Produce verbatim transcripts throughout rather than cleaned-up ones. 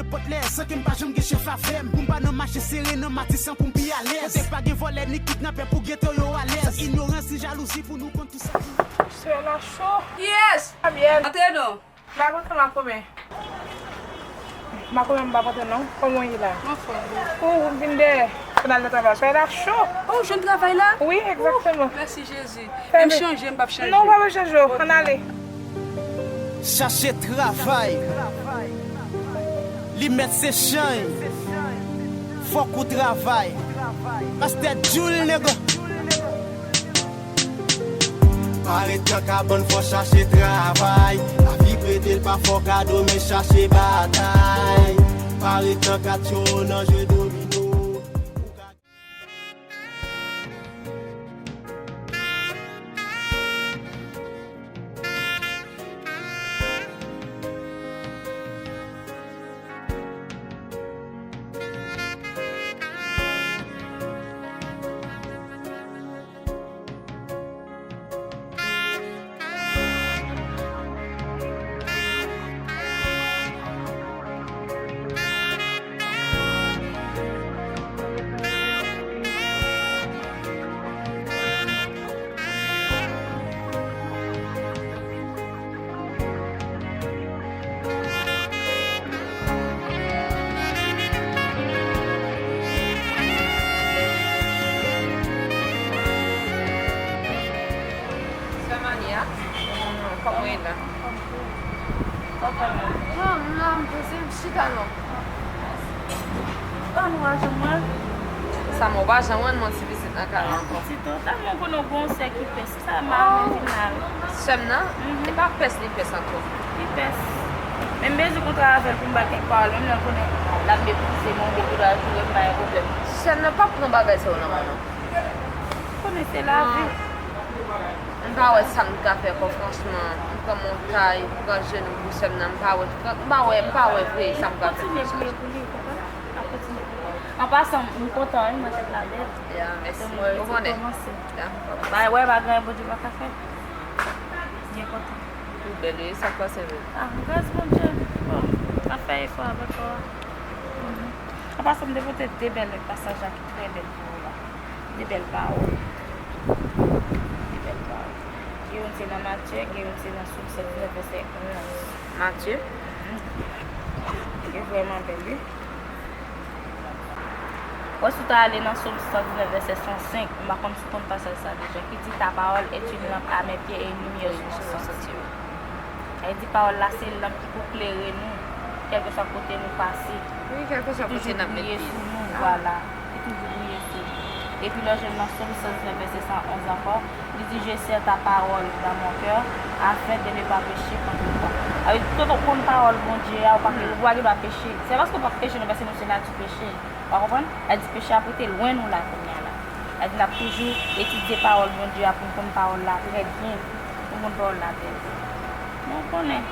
Bòtlè, san ke m pa janm gen chèf avè m. Pou m pa nan mache sere nan Matisan pou m pi alèz. Kote pa gen vòlè ni kidnapè pou geto yo alèz. San inyorans ni jalouzi pou nou konn tout sa ki. Sè la cho. Yes! Fabyèn. Antre non. Ba kontan Makome. Makome m pa kontan non. Kòman w ye la? Anfòm. Ou vin dèyè. Pou n al nan travay. Sè la cho. Oh, ou jwenn travay la? Wi, egzakteman. Mèsi Jezi. Fè m chanje, m p ap chanje. Non, w pa bezwen chanje, ann ale. Chache travay. Li mèt se chanj. Fòk ou travay. Pastè Jul, nèg. Pa ret nan kabann, fò chache travay. Lavi prete l pa fò kado, men chache batay. Pa ret nan katye w nan jwe domino. Sè Mania, kòman w ye la? Kòman w ye? Kòman w ye? Non, m la, m poze, m chita non. An nou a janm wè l. Sa m ou pa janm wè l, m on ti vizit nan kay la ankò. Ti to, tèlman konnen w gon sè ki pès, sa m a renmen vin la wi. Sè m nan? Mhm. E pa pès li pès ankò. Li pès. Men m bezwen kontre avè l pou m ba l kèk pawòl, menm lè l konnen l ap meprize m, oubyen li pral joure m, pa gen pwoblèm. Sè m nan p ap pran bagay sa yo nan men w non. Konnen se lavi. M pa wè sa m ka fè ankò, franchman. M pran montay, m pran jenou pou sè m nan, m pa wè, m pa wè, m pa wè vre sa m ka fè. Kontinye priye pou li, ou konprann? N ap kontinye priye. An pasan, m kontan wi, mwen tèt la bèl. Ya, mèsi. Ou konnen. Ya, m kontan. Ba, wè, pa gen anyen Bondye pa ka fè. Byen kontan. Ou bèl wi, sa k pase menm? Ah, gras Bondye. Bon, n ap fè efò avèk ou a. Mhm. An pasan, m te pote de bèl pasaj la ki trè bèl pou ou la. De bèl pawòl. De bèl pawòl. Gen youn se nan Matye, gen youn se nan Sòm san diznèf vèsè onz. Matye? Mhm. Li vrèman bèl, wi. Wè, si w ta ale nan Sòm san diznèf vèsè san senk, m pa konn si w konn pasaj sa deja, ki di, Ta parole est une lampe à mes pieds et une lumière sur mon sentier. Sa vle di pawòl la se lanp ki pou klere nou, kèlkeswa kote nou pase. Wi, kèlkeswa kote n ap met pye. Li toujou briye sou nou, vwala. Li toujou briye sou nou. Epi lè w jwenn nan Sòm san diznèf vèsè san onz ankò, li di, Je serre ta parole dans mon cœur, afin de ne pas pécher contre toi. Sa vle di, tout ou konn pawòl Bondye a, ou pa, ou pa gen dwa peche. Se pa paske ou p ap peche non, paske nou se nati peche. Ou konprann? Sa di peche ap rete lwen nou la kounye a la. Sa di n ap toujou etidye pawòl Bondye a pou n konn pawòl la trè byen, pou n konn pawòl la trè byen. Men w konnen,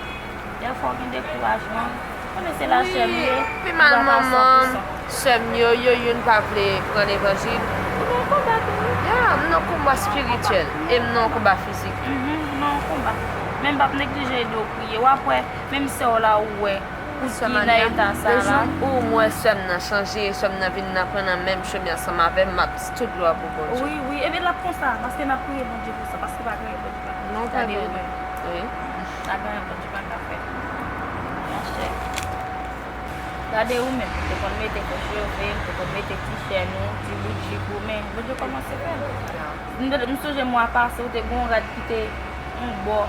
dèfwa w gen dekourajman, w konnen se lachè m ye, pi mal manman m, sè m yo, yo youn pa vle pran levanjil. Ou nan konba tou wi. Ya, m nan konba espirityèl e m nan yon konba fizik. Mhm, ou nan yon konba. Men m p ap neglije ede w priye. W ap wè, menm sè w la ou wè, Sè Mania, de jou ou wè sè m nan chanje, sè m nan vin nan pran nan menm chemen ansanm avè m, m ap di tout glwa pou Bondye. Wi, wi, ebyen l ap konsa, paske n ap priye Bondye pou sa, paske pa gen anyen Bondye pa ka fè. Non, pa gen anyen. Wi. Pa gen anyen Bondye pa ka fè. Monchè. Gade ou menm, ou te konn mete fo cheve, ou te konn mete ti chèn ou, ti bout jip ou, men Bondye kòmanse fè l. M, m sonje mwa pase, ou te gen yon rad ki te yon bò,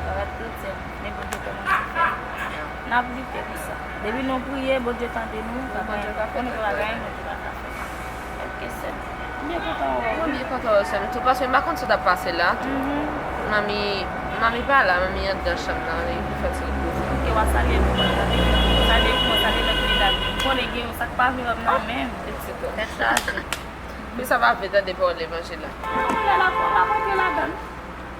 yon rad kretyen. Men Bondye kòmanse fè l. N ap lite pou sa. Depi nou priye, Bondye tande nou, pa gen, konnen pa gen anyen Bondye pa ka fè. Ok, sè m. M byen kontan wè w. Mwen byen kontan wè w, sè m tou, paske m pa konn sa t ap pase la tou. Mhm. Manmi, manmi pa la, manmi anndan chanm nan, li pou fè ti repoze. Ok, w a salye l pou mwen, tande? Salye l pou mwen, salye lòt medam yo. M konnen gen yon sa k pa vle wè m nan menm. Tèt chaje. Men sa pa vle tande pawòl levanjil la. Yon lè la, w ap antre ladan l.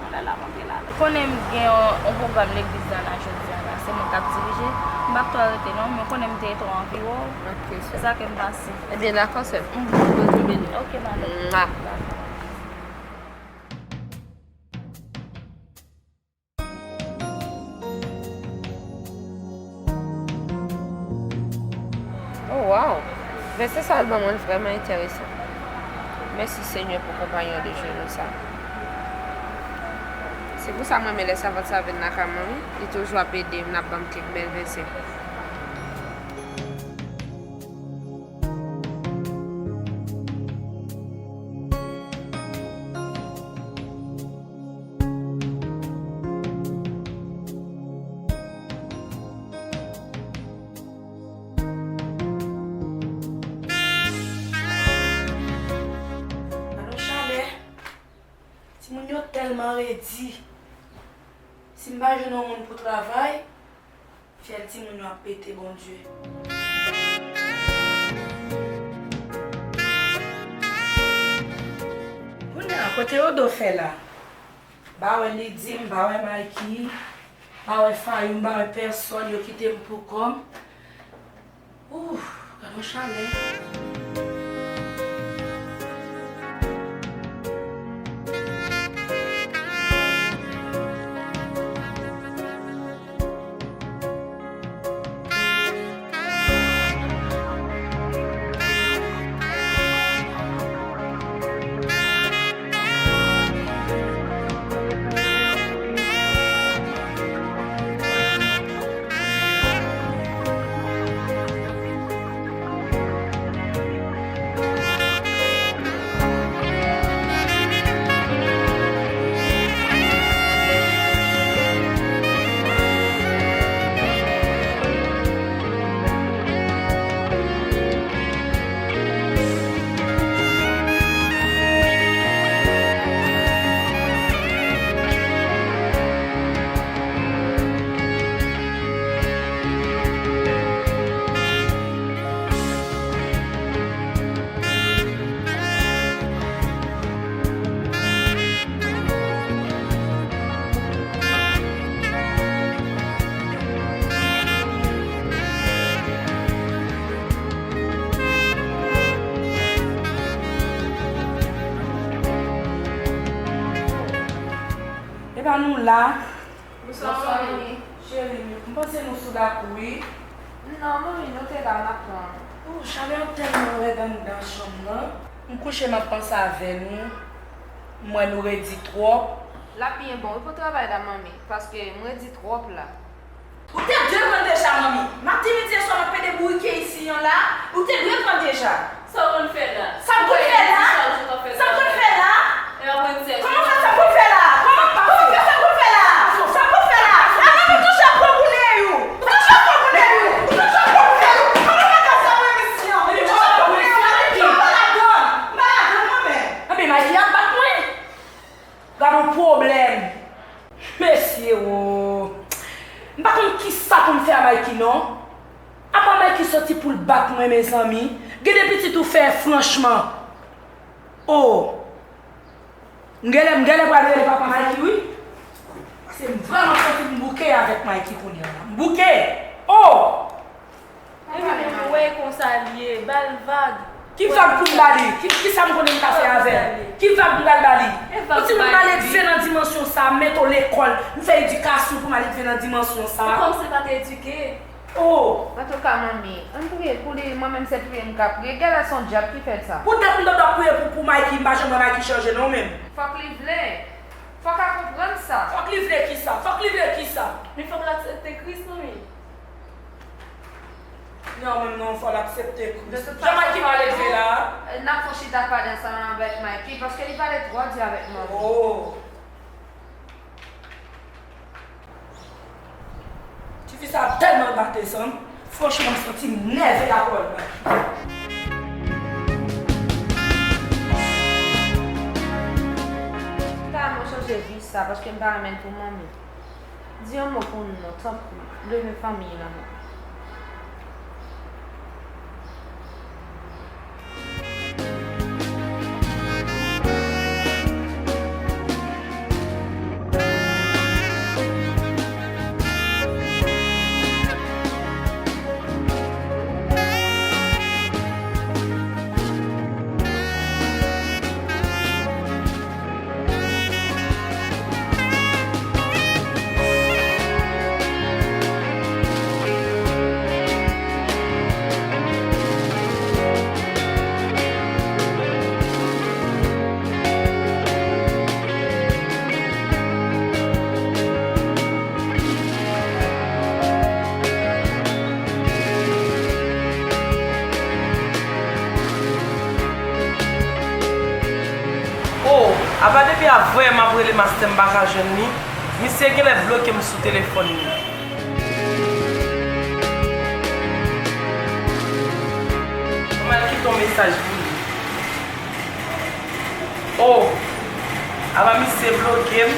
Yon lè la, w ap antre ladan l. Konnen m gen yon, yon pwogram legliz la, la, jodi a la. Se mwen k ap dirije. M p ap twò rete non, men konnen m te twò anvi wè w. Ok, sè. Se sa ke m pase. Ebyen, dakò, sè m. Mhm. Bondye beni w. Ok, madam. Mwa. Dakò. Waw! Vèsè sa yo ban mwen l vrèman enteresan. Mèsi Senyè pou konpanyon de je nou sa. Se pou sa m renmen lè savant sa vin lakay mwen wi. Li toujou ap ede m, l ap ban m kèk bèl vèsè. Gade yon chalè. Timoun yo tèlman redi. Si m pa jwenn yon moun pou travay, fyèl timoun yo ap pete, Bondye. Kounye a, kote Odo fè la? M pa wè Lidi, m pa wè Mikey, m pa wè Fayou, m pa wè pèsòn, yo kite m pou kò m. Ooh, gade yon chalè. Epa nou la. Bonswa, manmi. Cheri, m panse nou sou lakou, wi. Non, manmi, nou te la, n ap tann. Oh, chalè an tèlman rèd anndan chanm nan. M kouche, m ap panse avè nou. M wè nou redi twòp. L ap byen bon, wi, pou travay la, manmi, paske m redi twòp la. Ou te dwe pran deja, manmi. Maten, midi e swa, m ap pede bourike isi an la. Ou te dwe pran deja. Sa w konn fè la? Sa m konn fè la? Sa w konn fè la? Kòman fè sa m konn fè la? Kòman, kòman fè sa m konn fè la? Sa m konn fè la? Ala pou touche ak gwo bouleyou! Pou touche ak gwo bouleyou! Pou touche ak gwo bouleyou! Kòman bagay sa mwen, mesye? Pou touche ak gwo bouleyou! M pa ladann! M pa ladann, mwen menm! Anben, Mikey ap bat mwen! Gad yon pwoblèm! Mesye o! M pa konn kisa pou m fè a Mikey non. Apa Mikey soti pou l bat mwen, mezanmi? Gen de pitit ou fè, franchman. Oh! M genlè, m genlè pral rele papa Mikey, wi. Paske m vrèman santi m bouke avèk Mikey kounye a la. M bouke! Oh! Epi depi w wè konsa l ye, ba l vag. Ki vag pou m ba li? Ki, kisa m konnen m ka fè avè l? Ki vag m pral ba li? Yon timoun m al elve nan dimansyon sa, m mete w lekòl, m fè edikasyon pou m al elve nan dimansyon sa. Ou kòmsi pa t edike. Oh! Antouka, manmi, ann priye pou li, mwen menm se priye m ka priye. Genlè se yon dyab ki fè l sa. Poutèt m t ap priye pou, pou Mikey, m pa janm wè Mikey chanje non menm. Fòk li vle. Fòk a konprann sa. Fòk li vle kisa? Fòk li vle kisa? Li fòk l aksepte Kris, manmi. Non, menm non, fò l aksepte Kris. Jan Mikey mal elve la. N ap fè yon chita pale ansanm avèk Mikey, paske li pale twò di avèk manmi. Oh. Tifi sa tèlman gate san m. Franchman, m santi m nève avè l. Kòman chanje vi sa, paske m pa renmen l pou manmi. Di yon mo pou nou non, tanpri, leve fanmiy la non. Apa depi avè m ap rele mastè m pa ka jwenn li, misye genlè bloke m sou telefòn li. Mwen al kite yon mesaj pou li. Oh, apa misye bloke m.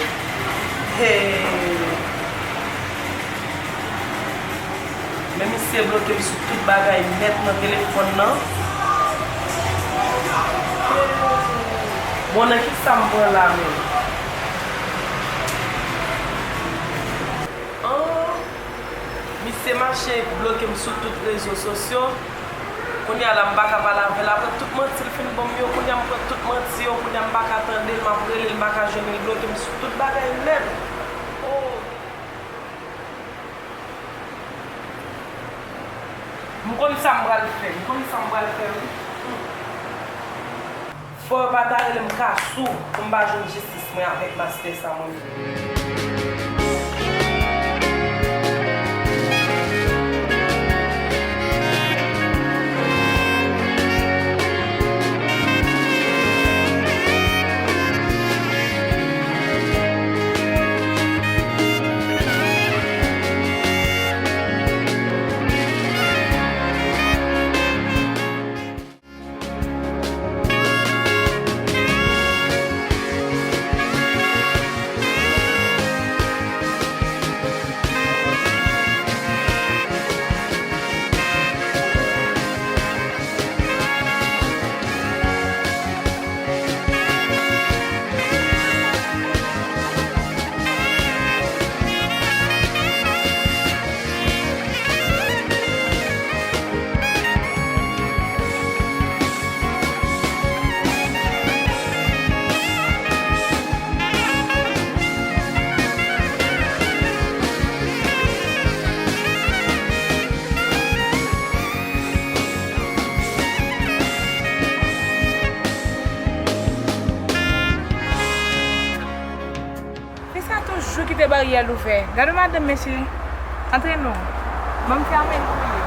Hey. Men misye bloke m sou tout bagay nèt nan telefòn nan. Bon, nan kisa m pran la menm? An, misye mache bloke m sou tout rezo sosyo. Kounye a la, m pa ka pale avè l. Apre tout manti l fin ban m yo, kounye a m pran tout manti yo, kounye a m pa ka tande l, m ap rele l, m pa ka jwenn li, l bloke m sou tout bagay nèt. Oh. M konn sa m pral fè, m konn sa m pral fè, wi. Fò yo pa ta rele m Kasou pou m pa jwenn jistis mwen avèk mastè sa mwen menm. Fi sa toujou kite baryè l ouvè. Gade madanm, mesye. Antre non. Ban m fèmen l pou li.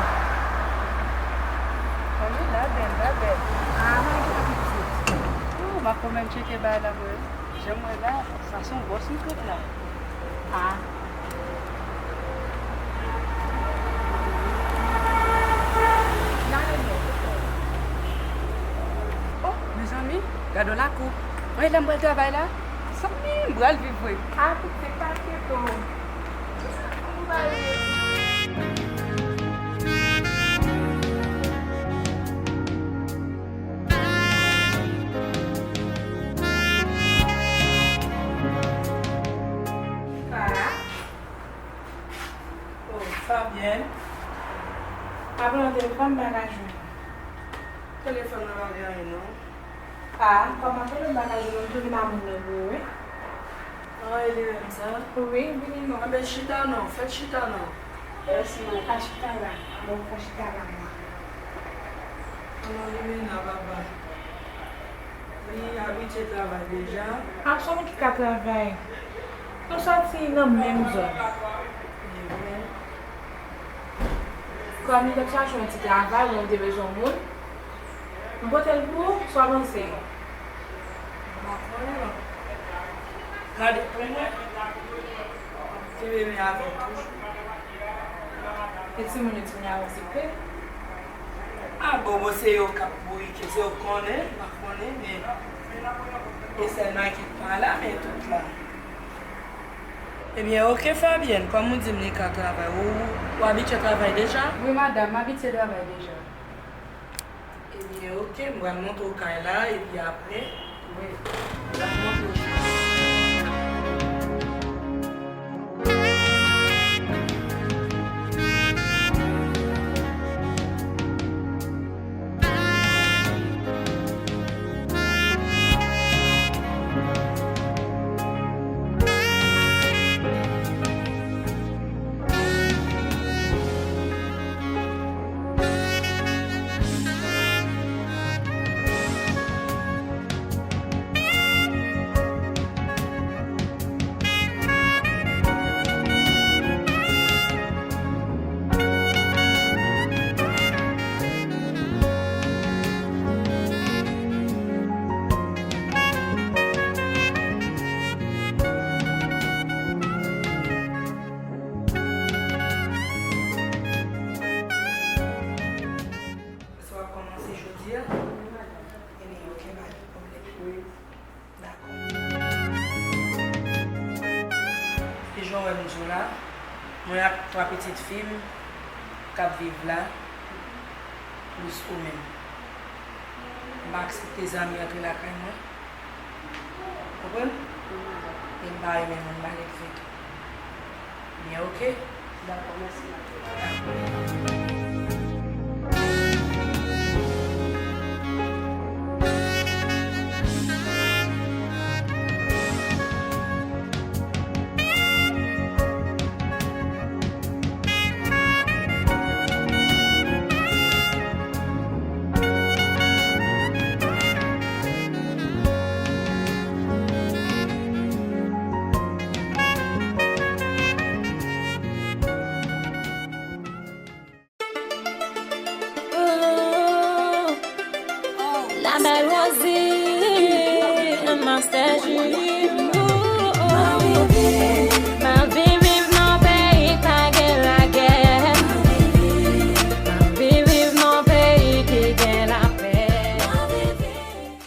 Fanmi la bèl, la bèl. Ah, mwen ki pa pitit. Ou, m ap konmen tcheke bagay la pou yo. Jan m wè la, sa se yon bòs li kot la. Ah. N ale non. Oh, mezanmi, gade yon lakou. Mwen la m pral travay la. Zanmi, m pral viv vre. Ah, pitit, pa enkyete w. Ann pale. Sa? Oh, Fabienne. Apre yon telefòn, m pa ka jwenn ou. Telefòn nan pa gen anyen, non. Ah, kòm apre m pa ka jwenn ou, m tou vin a moun nan pou ou, wi. Ah, e li menm sa? Wi, vini non. Anben, chita non, fèt chita non. Mèsi, non. Pa chita la. Bon, fè chita la, mwen. Kòman Limena, papa? Li abitye travay deja. Ap son moun ki ka travay. Nou sòti nan menm zòn. E vre. Kòm li t ap chache yon ti travay, mwen te bezwen moun. M pote l pou ou, swa panse. M pa konnen non. Gade pou mwen. Kenbe men avè l toujou. E timoun yo, timoun yo aksepte? Ah, bon, bon, se yo k ap bourike, se yo k konnen, m pa konnen, men e sèl Mike ki pa la, men tout la. Ebyen, oke, Fabienne, kòm ou di m li ka travay, ou, ou abitye travay deja? Wi, madanm, m abitye travay deja. Ebyen, oke, m pral montre w kay la, epi apre, wi, m pral montre w. Mwen ak twa pitit fi m k ap viv la, plis ou menm. M pa aksepte zanmi antre lakay mwen. Konprann? E m pa renmen moun malelve tou. Byen, oke? Dakò, mèsi, Mateo. La belle Rosie, un master G.